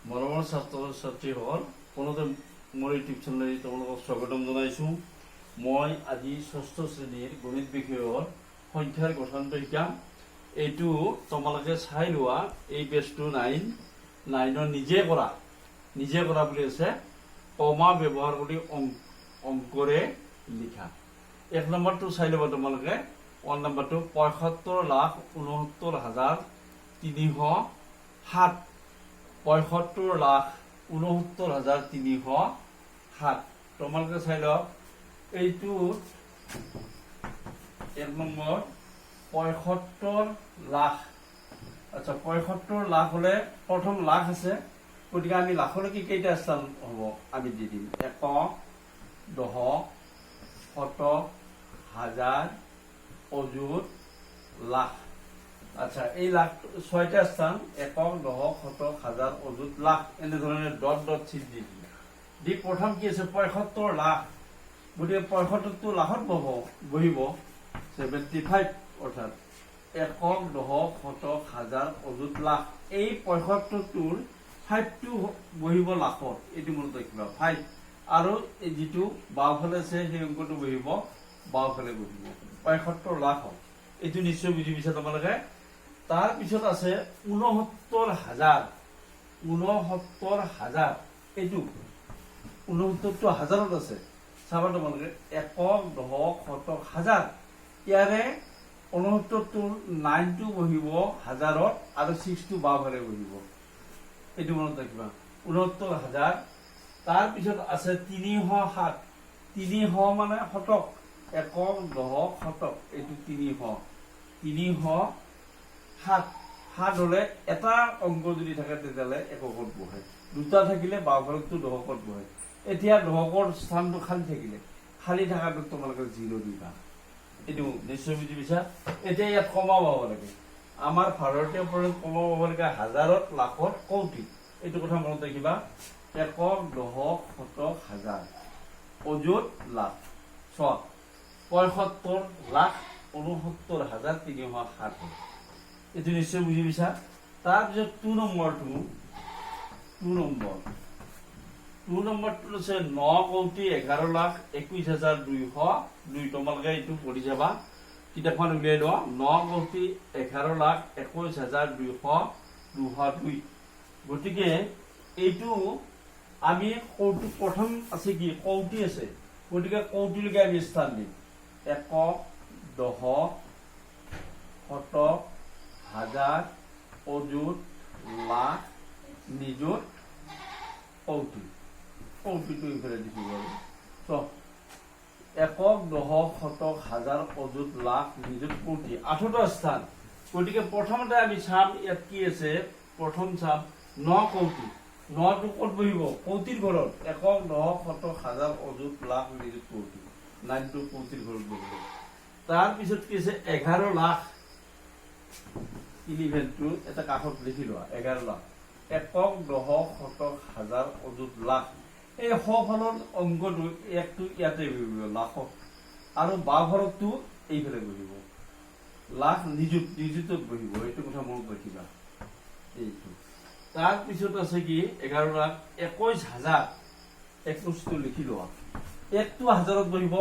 মৰমৰ ছাত্ৰ ছাত্ৰীসকল, পোনতে মোৰ ইউটিউব চেনেললৈ তোমালোকক স্বাগতম জনাইছোঁ। মই আজি ষষ্ঠ শ্ৰেণীৰ গণিত বিষয়ৰ সংখ্যাৰ গঠনটো শিকাম। এইটো তোমালোকে চাই লোৱা। এই পেজটো নাইনৰ নিজে কৰা বুলি আছে। কমা ব্যৱহাৰ কৰি অংকৰে লিখা। এক নম্বৰটো চাই ল'বা তোমালোকে। ওৱান নম্বৰটো 75,69,307। 75,69,307। তোমালোকে চাই লওক, এইটো এক নম্বৰ 75 লাখ। আচ্ছা, 75 লাখ হলে প্ৰথম লাখ আছে, গতিকে আমি লাখলৈকে কেইটা স্থান হ'ব আমি দি দিম। একক, দশক, শতক, হাজাৰ, অযুত, লাখ। আচ্ছা, এই লাখ ছয়টা স্থান। একক, দশক, শতক, হাজাৰ, অযুত, লাখ, এনেধৰণে ডট ডট চিন দি দিম। দি প্ৰথম কি আছে? 75 লাখ। গতিকে 75টো লাখত বহিব, 75। অৰ্থাৎ একক, দশক, শতক, হাজাৰ, অযুত, লাখ। এই 75টোৰ ফাইভটো বহিব লাখত, এইটো মনত ৰাখিবা, ফাইভ। আৰু এই যিটো বাওঁফালে আছে, সেই অংকটো বহিব বাওঁফালে বহিব। 75 লাখ হ'ল। এইটো নিশ্চয় বুজি পাইছা তোমালোকে। তাৰপিছত আছে 69 হাজাৰ। 69 হাজাৰ, এইটো 69টো হাজাৰত আছে। চাবা তোমালোকে, একক, দশক, শতক, হাজাৰ। ইয়াৰে 69টোৰ নাইনটো বহিব হাজাৰত আৰু ছিক্সটো বাওঁফালে বহিব। এইটো মনত ৰাখিবা, 69 হাজাৰ। তাৰপিছত আছে 307। 300 মানে শতক। একক, দশক, শতক, এইটো 300। 307। সাত হলে এটা অংক যদি থাকে, তেতিয়াহ'লে এককত বহে। দুটা থাকিলে বাওঁফালতো দশকত বহে। এতিয়া দশকৰ স্থানটো খালী থাকিলে, খালী থকাটোত তোমালোকে জিৰ' দিবা। এইটো নিশ্চয় বুজি পাইছা। এতিয়া ইয়াত কমা পাব লাগে। আমাৰ ভাৰতীয় প্ৰণালীত কমা পাব লাগে হাজাৰত, লাখত, কৌটিত। এইটো কথা মনত ৰাখিবা। একক, দশক, শতক, হাজাৰ, অযুত, লাখ। চোৱা, 75,69,307 হ'ল। এইটো নিশ্চয় বুজি পাইছা। তাৰপিছত টু নম্বৰটো আছে 9,11,21,202। তোমালোকে এইটো পঢ়ি যাবা, কিতাপখন উলিয়াই লোৱা। 9,11,21,200 202। গতিকে এইটো আমি কৌটি, প্ৰথম আছে কি? কৌটি আছে। গতিকে কৌটিলৈকে আমি স্থান দিম। একক, দশক, শতক, হাজাৰ, অযুত, লাখ, নিযুত, কৌটি। কৌটিটো ইফালে দিছো বাৰু। চ, একক, দশক, শতক, হাজাৰ, অযুত, লাখ, নিযুত, কৌটি, আঠটা স্থান। গতিকে প্ৰথমতে আমি চাম ইয়াত কি আছে। প্ৰথম চাম 9 কৌটি। নটো ক'ত বহিব? কৌটিৰ ঘৰত। একক, দশক, শতক, হাজাৰ, অযুত, লাখ, নিযুত, কৌটি। নাইনটো কৌটিৰ ঘৰত বহিব। তাৰপিছত কি আছে? 11 লাখ। 11টো এটা কাষত লিখি লোৱা। 11 লাখ। একক, দশক, শতক, হাজাৰ, অযুত, লাখ। এই সোঁফালৰ অংকটো একটো ইয়াতে বহিব লাখত আৰু বাওঁফালৰটো এইফালে বহিব। লাখ, নিযুত, নিযুতত বহিব। এইটো কথা মনত ৰাখিবা এইটো। তাৰপিছত আছে কি? 11,21,000। 21টো লিখি লোৱা। একটো হাজাৰত বহিব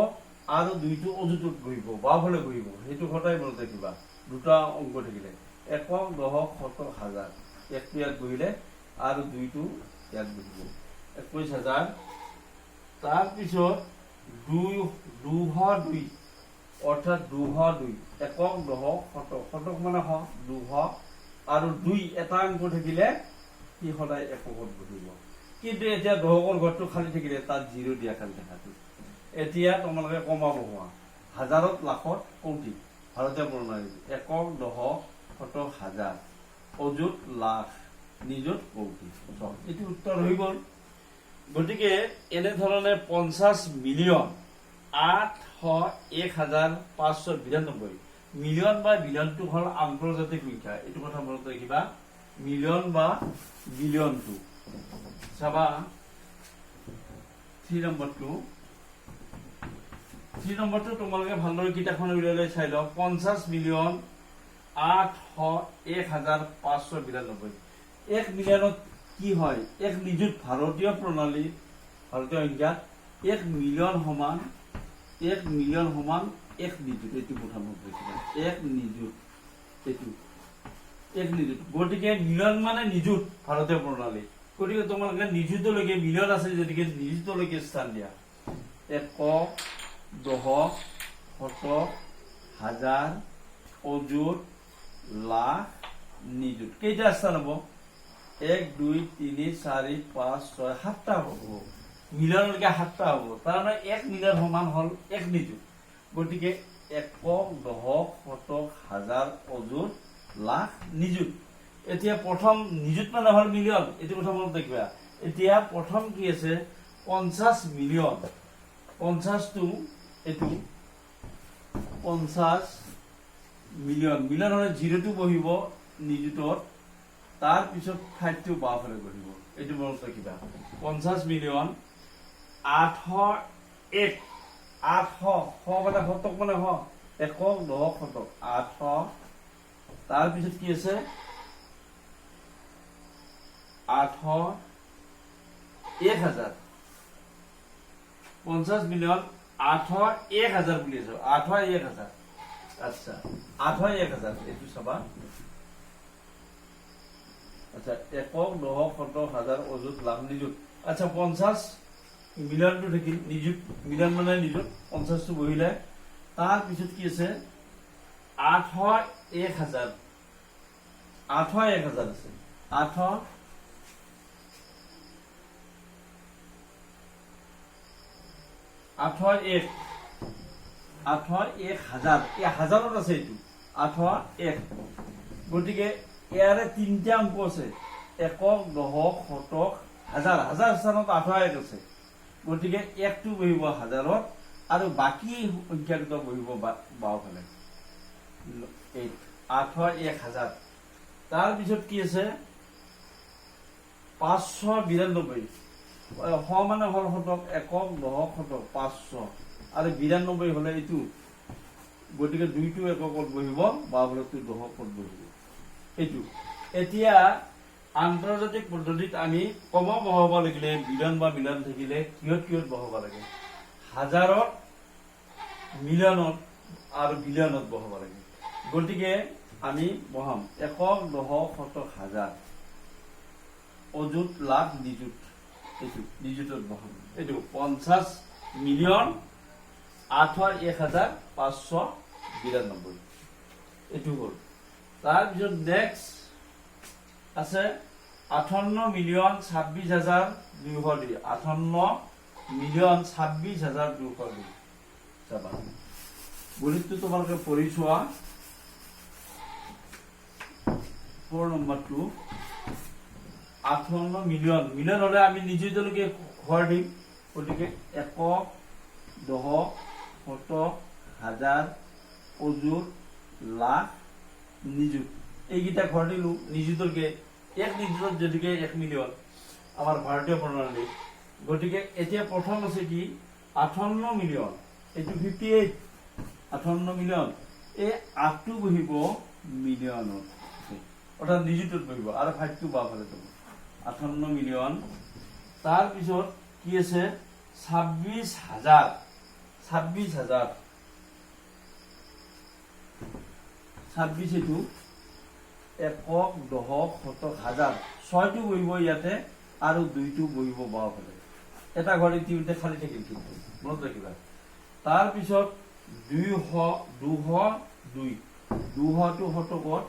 আৰু দুইটো অযুতত বহিব, বাওঁফালে বহিব। সেইটো সদায় মনত ৰাখিবা। দুটা অংক থাকিলে একক, দশক, শতক, হাজাৰ, একটো ইয়াত বহিলে আৰু দুইটো ইয়াত বহিব। 21 হাজাৰ। তাৰপিছত দুই, 202। অৰ্থাৎ 202, একক, দশক, শতক। শতক মানে শ, 200 আৰু দুই। এটা অংক থাকিলে সি সদায় এককত বহিব। কিন্তু এতিয়া দশকৰ ঘৰটো খালী থাকিলে তাত জিৰ' দিয়া খালী থকাটো। এতিয়া তোমালোকে কমা বহোৱা। হাজাৰত, লাখত, কৌটিত। ভাৰতীয় প্ৰণালী, একক, দশক, শতক, হাজাৰ, অযুত, লাখ, নিযুত, কৌটি। চাওক, এইটো উত্তৰ হৈ গ'ল। গতিকে এনেধৰণে 50,801,592। মিলিয়ন বা বিলিয়নটো হ'ল আন্তৰ্জাতিক সংখ্যা। এইটো কথা মনত ৰাখিবা। মিলিয়ন বা বিলিয়নটো চাবা। থ্ৰী নম্বৰটো তোমালোকে ভালদৰে কিতাপখন উলিয়াই লৈ চাই লওক। 50,801,592। 1 মিলিয়নত কি হয়? এক নিযুত ভাৰতীয় প্ৰণালী, ভাৰতীয় সংখ্যাত 1 মিলিয়ন সমান, 1 মিলিয়ন সমান 1 নিযুত। এইটো কথা মনত ৰাখিবা, 1 নিযুত, এইটো 1 নিযুত। গতিকে মিলিয়ন মানে নিযুত ভাৰতীয় প্ৰণালী। গতিকে তোমালোকে নিযুতলৈকে, মিলিয়ন আছে গতিকে নিযুতলৈকে স্থান দিয়া। একক, দশক, শতক, হাজাৰ, অযুত, লাখ, নিযুত। কেইটা স্থান হ'ব? এক, দুই, তিনি, চাৰি, পাঁচ, ছয়, সাতটা হ'ব। মিলিয়নলৈকে সাতটা হ'ব। তাৰমানে 1 মিলিয়ন সমান হ'ল 1 নিযুত। গতিকে একক, দশক, শতক, হাজাৰ, অযুত, লাখ, নিযুত। এতিয়া প্ৰথম নিযুত মানে হ'ল মিলিয়ন, এইটো কথা মনত ৰাখিবা। এতিয়া প্ৰথম কি আছে? 50 মিলিয়ন। 50টো এইটো 50 মিলিয়ন। মিলিয়ন হ'লে জিৰ'টো বহিব নিযুতত, তাৰপিছত ফাইভটো বাওঁফালে বহিব। এইটো মনত ৰাখিবা। 50 মিলিয়ন 801, 800, শ মানে শতক, মানে শ, একক, দশক, শতক, 800। তাৰপিছত কি আছে? 801 হাজাৰ। 50 মিলিয়ন 801 হাজাৰ বুলি আছে, 801 হাজাৰ। আচ্ছা, 801 হাজাৰ, এইটো চাবা। আচ্ছা, একক, দশক, শতক, হাজাৰ, অযুত, লাখ, নিযুত। আচ্ছা, 50 মিলিয়নটো থাকিল, নিযুত, মিলিয়ন মানে নিযুত, 50টো বহিলে। তাৰপিছত কি আছে? 801 হাজাৰ, 801 হাজাৰ আছে। 801, 801 হাজাৰ। এই হাজাৰত আছে এইটো 801। গতিকে ইয়াৰে তিনিটা অংক আছে, একক, দশক, শতক, হাজাৰ। হাজাৰ স্থানত 801 আছে। গতিকে একটো বহিব হাজাৰত আৰু বাকী সংখ্যা দুটা বহিব বাওঁফালে। এই 801 হাজাৰ। তাৰপিছত কি আছে? 592। শ মানে হ'ল শতক, একক, দশক, শতক, 500 আৰু 92 হলে এইটো। গতিকে দুইটো এককত বহিব, বাওঁফালেটো দশকত বহিব এইটো। এতিয়া আন্তৰ্জাতিক পদ্ধতিত আমি কমা বহাব লাগিলে, বিলিয়ন বা মিলিয়ন থাকিলে কিহত কিহত বহাব লাগে? হাজাৰত, মিলিয়নত আৰু বিলিয়নত বহাব লাগে। গতিকে আমি বহাম একক, দশক, শতক, হাজাৰ, অযুত, লাখ, নিযুত। এইটো নিযুতত বহাম। এইটো 50,008,001,592, এইটো হ'ল। তাৰপিছত নেক্সট আছে 58,026,202। 58,026,202। চাবা, গণিতটো তোমালোকে পঢ়ি চোৱা। ফ'ৰ নম্বৰটো 58 মিলিয়ন। মিলিয়ন হ'লে আমি নিযুতলৈকে ঘৰ দিম। গতিকে একক, দশক, শতক, হাজাৰ, অযুত, লাখ, নিযুত, এইকেইটা ঘৰ দিলো নিযুতলৈকে। 1 নিযুতত যদিকে 1 মিলিয়ন আমাৰ ভাৰতীয় প্ৰণালী। গতিকে এতিয়া প্ৰথম আছে কি? 58 মিলিয়ন, এইটো 58। 58 মিলিয়ন, এই আঠটো বহিব মিলিয়নত, অৰ্থাৎ নিযুতত বহিব আৰু ফাইভটো বাওঁফালে যাব। 58 মিলিয়ন। তাৰপিছত কি আছে? 26 হাজাৰ, 26 হাজাৰ, 26, এইটো একক, দশক, শতক, হাজাৰ, ছয়টো বহিব ইয়াতে আৰু দুইটো বহিব বাওঁফালে। এটা ঘৰ ইতিমধ্যে খালী থাকিল কিন্তু, মনত ৰাখিবা। তাৰপিছত 200, 202, 200টো শতকত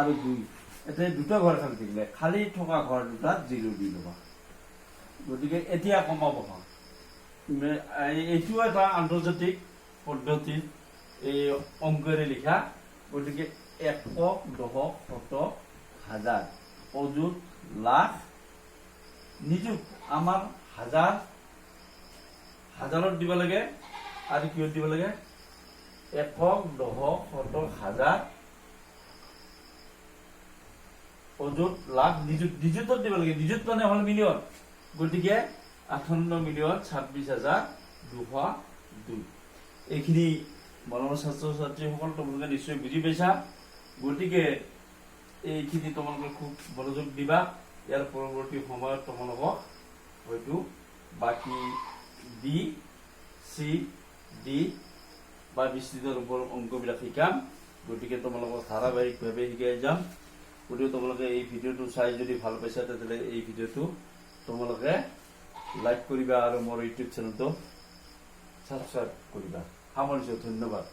আৰু দুই। এতিয়া দুটা ঘৰ খালী থাকিলে, খালী থকা ঘৰ দুটাত জিৰ' দি ল'বা। গতিকে এতিয়া কমা বহা। এইটো এটা আন্তৰ্জাতিক পদ্ধতিত এই অংকেৰে লিখা। গতিকে একক, দশক, শতক, হাজাৰ, অযুত, লাখ, নিযুত। আমাৰ হাজাৰ হাজাৰত দিব লাগে আৰু কিহত দিব লাগে? একক, দশক, শতক, হাজাৰ, অযুত, লাখ, নিযুত। নিযুতত দিব লাগে। নিযুত মানে হ'ল মিলিয়ন। গতিকে 58,026,202। এইখিনি মৰমৰ ছাত্ৰ ছাত্ৰীসকল, তোমালোকে নিশ্চয় বুজি পাইছা। গতিকে এইখিনি তোমালোকে খুব মনোযোগ দিবা। ইয়াৰ পৰৱৰ্তী সময়ত তোমালোকক হয়তো বাকী বি, চি, ডি বা বিস্তৃত ৰূপৰ অংকবিলাক শিকাম। গতিকে তোমালোকক ধাৰাবাহিকভাৱে শিকাই যাম। গতিকে তোমালোকে এই ভিডিঅ'টো চাই যদি ভাল পাইছা, তেতিয়াহ'লে এই ভিডিঅ'টো তোমালোকে লাইক কৰিবা আৰু মোৰ ইউটিউব চেনেলটো ছাবস্ক্ৰাইব কৰিবা। সামৰিছোঁ, ধন্যবাদ।